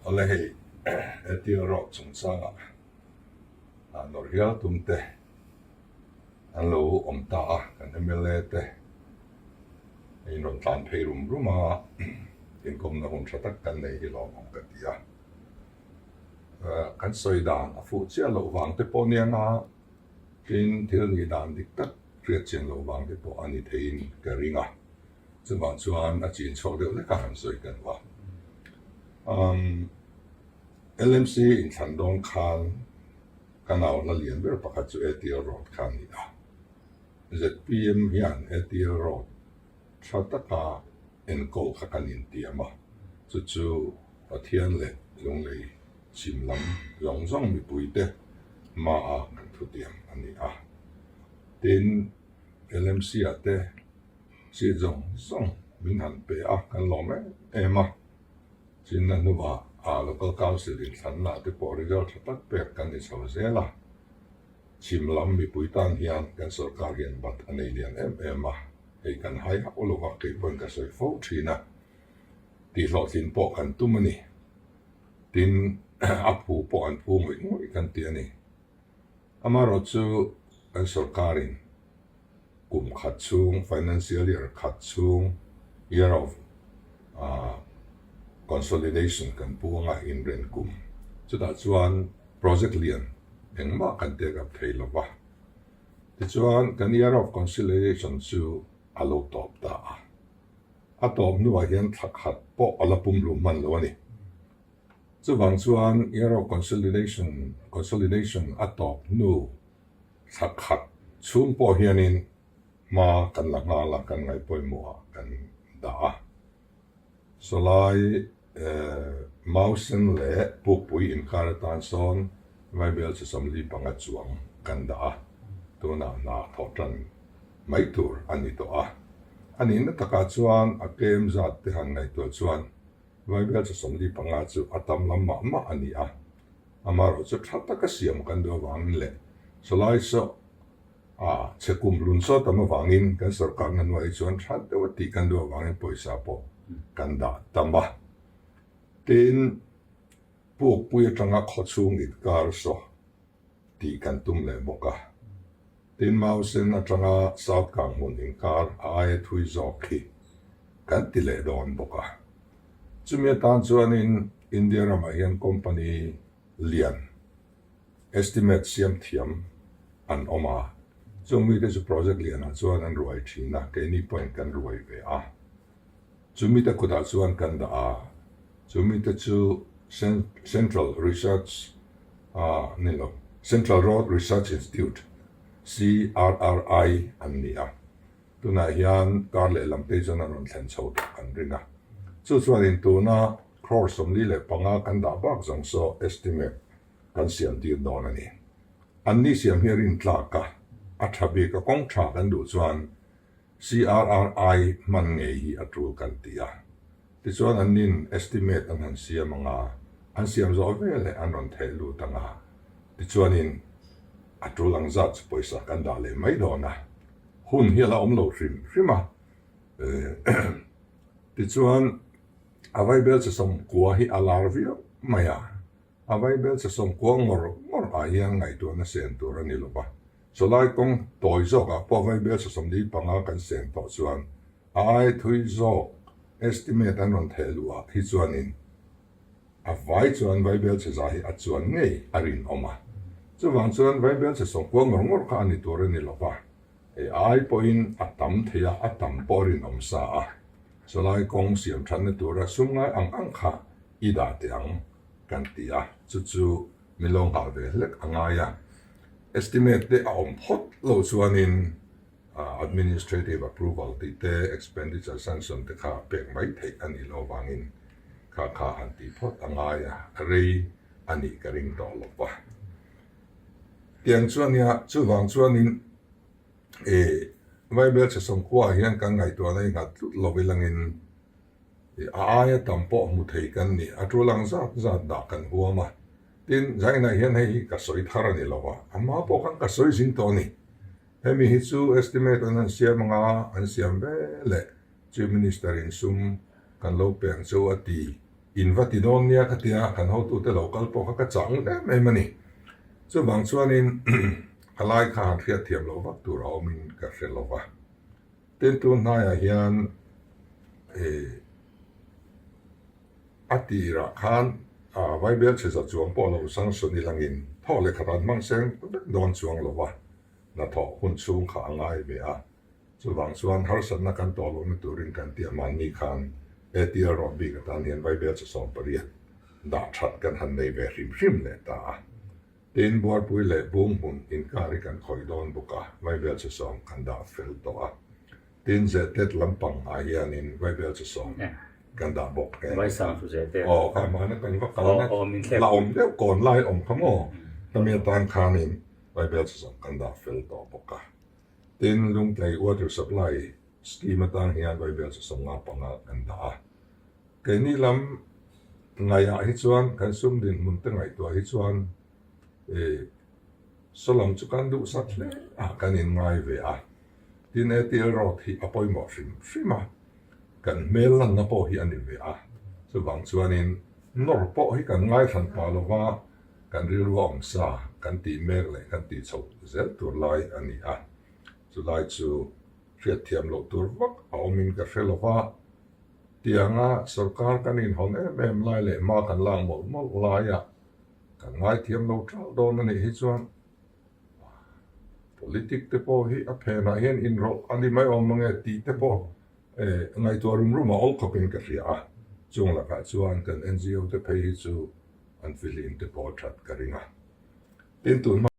Awle hei Etiel Road chungchangah nawrh hial tum te an lo awm ta a, kan mla te a inrawn tlan phei rum rum a, inkawmna hun tha tak kan nei hi lawmawm ka ti a. Kan sawi dan a fuh chiah loh vang te pawh nia nga tin thil nih dan dik tak hriat chian loh vang te pawh a ni theiin ka ring a. Chuvang chuan a chin chhuak deuh hlek a han sawi ka duh a. Umm LMC inthlan dawn khan ka nau la lian ber pakhat chu ATL Road kha a ni a. ZPM hian ATL Road tha taka enkawl kha kan intiam a, chu chu Pathian leh Lunglei chhim lam zawng zawng mipuite hmaah kan thutiam a ni a. Tin, LMC ah te Seat zawng zawng min han pe a, kan lawm em em a. Chinna hnuah ah Local Council inthlanna te pawh result tha tak pek kan ni chho zel a. Chhim lam mipui tan hian kan sorkar hian bat a nei lian em em a, hei kan hai hauh lo va, kei pawhin ka sawi fo thin a, tihhlawhtlin pawh kan tum a ni. Tin, a phu pawh an phu ngawih ngawih kan ti a ni. Amaherawhchu kan sorkarin kum khat chhung, financial year khat chhung, year of consolidation kan pu anga inren kum. Chutah chuan project lian engmah kan take up thei lo va. Tichuan kan year of consolidation chu a lo tawp ta a. A tawp hnuah hian thla khat pawh a la pumhlum hman lo a ni. Chuvang chuan year of consolidation consolidation a tawp hnu Thla khat chhung pawh hianin hma kan la nghal a, kan ngaihpawimawh ah kan dah a. Sawlai Mausen leh Pukpui inkar atan sawn Vaibel chi 45 chuang kan dah a, tunah hna thawh tan mai tur a ni tawh a. A nihna takah chuan a kem zat te han ngaihtuah chuan Vaibel chi 45 chu a tam lam mah mah a ni a. Amaherawh chu tha taka siam kan duh avangin leh sawlai saw a chhe kum lun saw tam avangin kan sorkarna hnuai hi chuan tha deuh a tih kan duh avangin pawisa pawh kan dah tam a. Tin, Pukpui atanga khawchhung inkar saw tih kan tum leh bawk a. Tin, Mausen atanga South Kanghmun inkar a aia thui zawk khi kan ti leh dawn bawk a. Chumi atan chuanin India ramah hian company lian estimate siam thiam an awm a, chung mite chu project lianah chuan an ruai thin a, keini pawhin kan ruai ve a. Chu mite kutah chuan kan dah a, chu mite chu Central Research ah ni lo, Central Road Research Institute, CRRI, an ni a. Tunah hian kar lehlam te chuan a rawn thlen chho tawh kan ring a. Chu chuanin tuna crore 45 kan dah bak zawng saw estimate kan siam tir dawn a ni. Anni siam hi a rin tlak a, a tha bik a kawng tha kan duh chuan CRRI hman ngei hi a tul kan ti a. Tichuan annin estimate an han siam ang a, an siam zawh veleh an rawn theh lut ang a, tichuanin a tul ang zat chu pawisa kan dah leh mai dawn a. Hun hi a la awm lo hrim hrim a, tichuan a vaibel che 90 hi a lar viau mai a, a vaibel che 90 ngawr ngawr ah hian ngaihtuahna sen tur a ni lo va, chawlai kawng tawi zawkah pawh vaibel che 45 kan sen tawh chuan a ai thui zawk estimate an rawn theh luh ah hi chuanin a vai chuan vaibel che za hi a chuan ngei a rinawm a. Chuvang chuan vaibel che 90 ngawr ngawr kha a ni tur a ni lo va, hei ai pawhin a tam thei a, a tam pawh a rinawm sa a. Chawlai kawng siam thatna tura sum ngai ang ang kha i dah teh ang kan ti a, chu chu min lo nghah ve hlek a ngai a. Estimate te a awm phawt lo chuanin Administrative approval tih te, expenditure sanction te kha pek mai theih a nih loh avangin kha kha han tih phawt a ngai a, rei a nih ka ring tawh lo va. Tiang chu a nia, chuvang chuanin ih Vaibelchhe 90 ah hian kan ngaihtuahna i nghat tlut lo ilangin ih a aia tam pawh hmu thei kan ni, a tul ang zat zat dah kan huam a. Tin, Zainah hian hei hi ka sawi thar a ni lo va, a hma pawh khan ka sawi zing tawh a ni. Hemi hi chu estimate an han siam anga an siam ve leh Chief Minister in sum kan lo peng chu a ti. In va ti dawn nia ka tia, kan hotute lo kal pawh kha ka chah ngut em em a ni. Chuvang chuanin ka lai kha han hriat thiam loh vak tur a awmin ka hre lo va. Tin, tun hnaiah hian a tirah khan Vaibel chhe za chuang pawh lo sanction ilangin thawh leh khat an hmang seng vek dawn chuang lo va, hnathawh hun chhung kha a ngai ve a. Chuvang chuan harsatna kan tawh lohna turin kan tih a mahni khan ATL rawh bik atan hian Vaibel cha 18 dah that kan han nei ve hrim hrim leh ta a. Tin, Buarpui leh Bunghmun inkar hi kan khawih dawn bawk a, Vaibel cha sawm kan dah fel tawh a. Tin, Zehtet lampang ah hianin Vaibel cha sawm kan dah bawk nghe nghe a. Aw, kha mahna kan va kalna la awm deuh kawn lai awm kha maw? Khami atan khanin Vaibel cha sawm kan dah fel tawh bawk a. Tin, Lungtlei Water Supply Scheme atang hian Vaibel chu 55 kan dah a. Keini lam ngaihah hi chuan kan sum dinhmun te ngaihtuah hi chuan saw lam chu kan duhsak hle a, kan inngai ve a. Tin, ATL Road hi a pawimawh hrim hrim a, kan hmel lanna pawh hi a ni ve a. Chuvang chuanin nawr pawh hi kan ngaihhran pah lo va, Kan rilru a awm sa kan tih mek leh kan tih chhoh zel tur lai a ni a, chulai chu hriatthiam loh tur vak a awmin ka hre lo va, tianga sorkar kan inhawn em em lai leh hma kan lak mawlh mawlh laia kan ngaithiam lo ṭalh dawn a nih hi chuan politic te pawh hi a phenah hian inrawlh a ni mai awm ange tih te pawh ngaihtuah rum rum a awl khawpin ka hria a, chung lakah chuan kan NGO te phei hi chu an fihlim te pawh that ka ring a. Tin, tun hma.